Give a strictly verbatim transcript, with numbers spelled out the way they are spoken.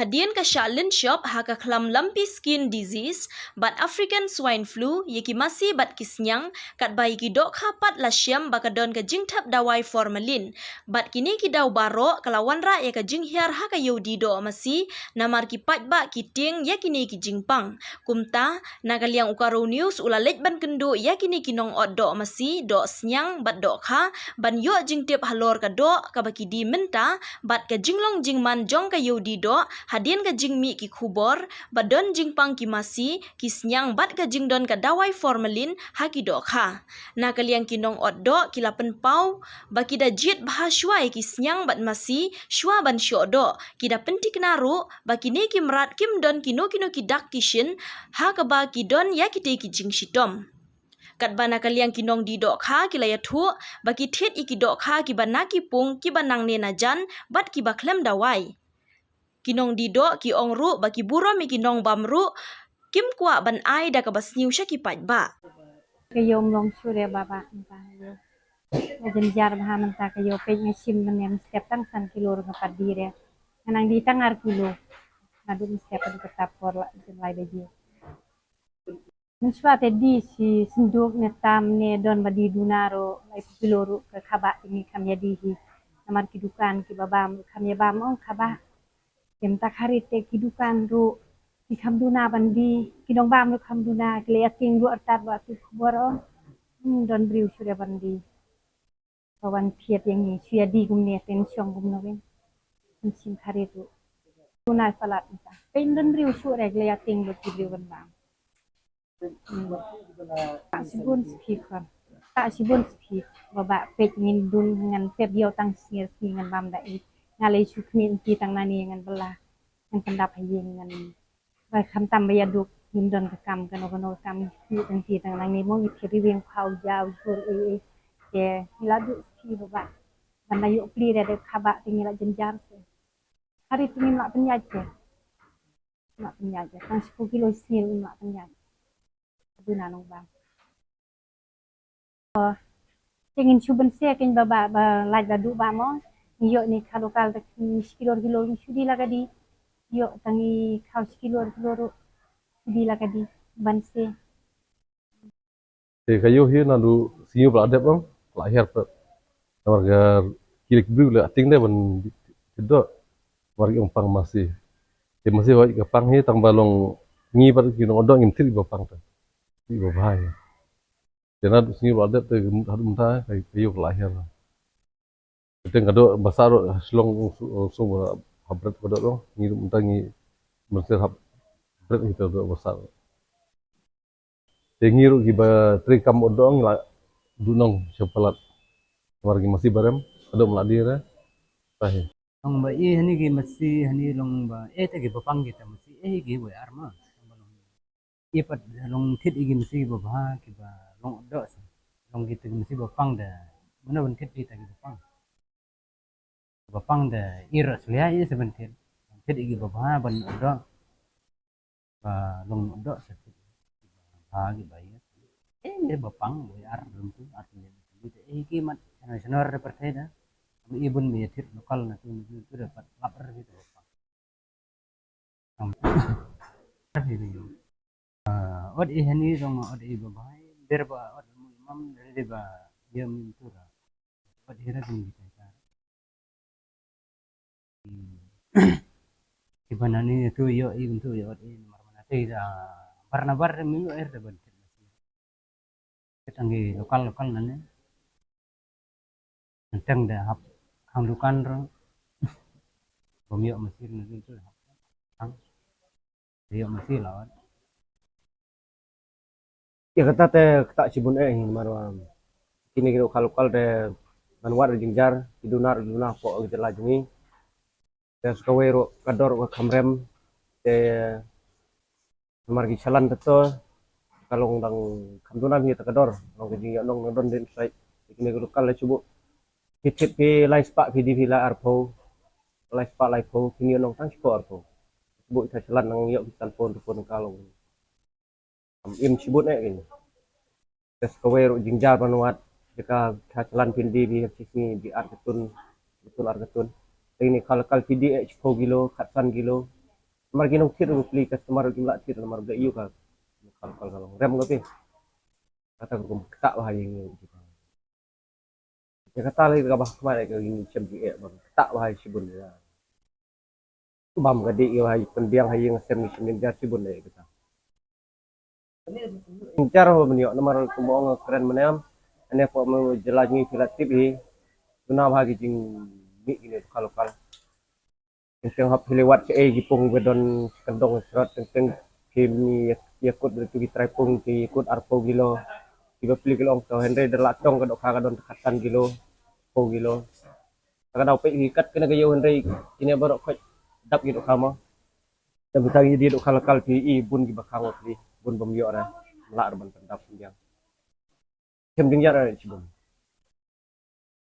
Hadien ka shah lynshop ha ka khlam lumpy skin disease bad African swine flu ïa ki masi bad ki sniang, katba ïa ki dohkha pat la shem ba ka don ka jingthep dawai formalin. Bad kine ki daw baroh ka la wanrah ïa ka jinghiar ha ka ïew die doh masi, namar ki paidbah ki tieng ïa kine ki jingpang. Kumta, na ka liang u Karo News u la leit ban kynduh ïa kine ki nongot doh masi, doh sniang bad dohkha, ban ïoh jingtip halor ka doh kaba ki die mynta bad ka jinglong jingman jong ka ïew die doh hadien ka jingmih ki khubor ba don jingpang ki masi, ki sniang bad ka jingdon ka dawai formalin ha ki dohkha. Na ka liang ki nongot doh ki la pynpaw ba ki da jied bha shuwa ïa ki sniang bad masi shuwa ban shoh doh, ki da pynthikna ruh ba kine ki mrad kim don kino kino ki dak ki shin ha kaba ki don ïa kitei ki jingshitom. Katba na ka liang ki nongdie dohkha ki la ïathuh ba ki thied ïa ki dohkha kiba na ki pung, kiba nangne najan bad kiba khlem dawai. Ki nongdie doh ki ong ruh ba ki burom ïa ki nongbam ruh kim kwah ban ai da kaba sniew sha ki paidbah. Ka ïew ym long shuh re Bah, Bah, mynta ka ïew. Ka jynjar bha mynta ka ïew, peit nga shim mynne mynstep tang san kilo ruh nga pat die re. Nga nang die tang ar kilo. Naduh mynstep haduh kata por la jin lai baje. Mynshuwa te die shi synduk ne tam ne don ba die duna ruh laiphew kilo ruh ka khabah te ngi kham ïa die hi. Namar ki dukan kiba bam ruh kham ïa bam ong khabah. Te mynta ka ri te ki dukan ruh ki kham duna ban die, ki nongbam ruh kham duna, ki la ïa tieng ruh artat ba tip khubor ong. Hmm, don briew shu dei ban die. Ba wan thied ïa ngi shu ïa die kumne te ngi shong kumno win. Ngi shim kharit ruh. Duna palat mynta. Peit don briew shu re ki la ïa tieng ruh ki briew ban bam. Hmm. Ta shibun spi khon. Ta shibun spi. Ba ba peit ngin dun ngan pep ïew tang sngi sngi ngan bam da i. Nga lei shu khmih nti tang nani ngan bela. Ngan pyndap ha ïing ngan. Ba khamtam ba ïaduk ngim don ka kam kano kano ka kam. Khmih tang nti tang nani mo ngi phi riwing phaw jaw jur i i. Te ngi la duh spi ba ba. Ban da ïoh pli da da khabah te ngi la jynjar se. Hari te ngim la pynïaid te. Ngim la pynïaid te. Tang shiphew kilo sngi ngim la pynïaid. Duna nongbam. Te ngin shu ban se kein ba ba ba lait ba duh ba mo. Ngi ïoh ni kha local ta ki shi kilo kilo ngi shu die la ka die. Ïoh tang ngi kha shi kilo kilo ruh shu die la ka die ban se. Te ka ïoh hi naduh sngi ba la dep ong la hiar pet. Namar ka kilik briew la ating de ban doh. Namar ki ong pang masi. Te masi wai ka pang hi tang ba long ngi bad ki nongot doh ngim thied ba pang ta. Thied ba bha hi. Te naduh sngi ba la dep te haduh mynta ka ïoh la hiar. Te ka doh ba sah ruh shlong sung ba ha bret ka doh ruh ngi ruh mynta ngi mynta ha bret ngi te doh ba sah ruh. Te ngi ruh kiba trei kam ot doh ngi la duh nong sha palat. Namar ki masi barem ka doh ma la die re. Tahi. Long ba i hani ki masi hani long ba eh te kiba pang kita masi eh ki wei ar ma. I pat long thied i ki masi ba bha kiba long doh sa. Long kita ki masi ba pang da. Mano ban thied kita kiba pang. Ba pang da i ra slia i sa ban thied. Long thied i kiba bha ban doh. Ba long doh sa thied. Ba kiba i. Eh ba pang ba ar long tu ar thied. Kita eh ki mat sana sana re perthai da. I bun ba thied lokal na tu tu da pat lap re kita ba pang. Ot i hani dong ot i ba bai der ba ot mam der ba yam tura. Ot i ra dong kita. Iban ani tu yo i tu yo ot i mar mana te da bar na bar mi yo er da ban. Kita ngi lokal lokal nane. Tang da hap khang dukan ro. Bom yok masir na tu hap khang. Yok masir lawan. Ya kata te kata sibun eh marwa. Kini kini lokal lokal de ban wad jingjar, ki dunar dunar ko kita lajungi. Te skawei ro kador ko khamrem. Te Namar ki chalan te to ka long dang kham duna ngi ta ka dor long ka jingïohnong nang don din sai. Kine ki lokal la chubu ki thit ki lai spah ki di phi la arphew lai spah laiphew ki ïohnong tang shiphew arphew. Chubu ita chalan nang ïoh ki san pon tu pon ka long. Am im chibut eh kine. Te skawei ruh jingjar ban wad jaka ka chalan phin die bi hap chi sngi bi ar katun, katun ar katun. Te ini kal kal phi die eh shiphew kilo, khatsan kilo. Namar ki nongthied ruh pli, customer ruh kim lah thied namar ba ïoh ka, ka lokal ka long rem ka phi. Kata ka kum kata ba ha ïing ïoh. Ïa kata lei kaba khmat ka ïing shem ki eh bam kata ba ha shibun ïa. Bam ka dei ïa ha pynbiang ha ïing shem ni shem ni jar shibun ïa kata. Jar ho ban ïoh namar kumba ong kren mynne am. Ane pok me jylla ngi phi la tip hi. Tuna ba ha ki jingmih kine lokal lokal. Teng teng hap phi leh wat shaei ki pung ba don kyndong shrot, teng teng ki ïakut da tu ki trai pung ki ïakut arphew kilo. Kiba pli ki la ong to hynrei da la tong ka dohkha ka don khatsan kilo, phew kilo. Ka daw peit hi kat kane ka ïew hynrei kine baroh khoit dap ki dohkha mo. Da bynta ngi dei dohkha lokal phi i bun kiba khang wa pli, bun bym ïoh re. Lah re ban pyndap pynbiang. Shem jingïar re shibun.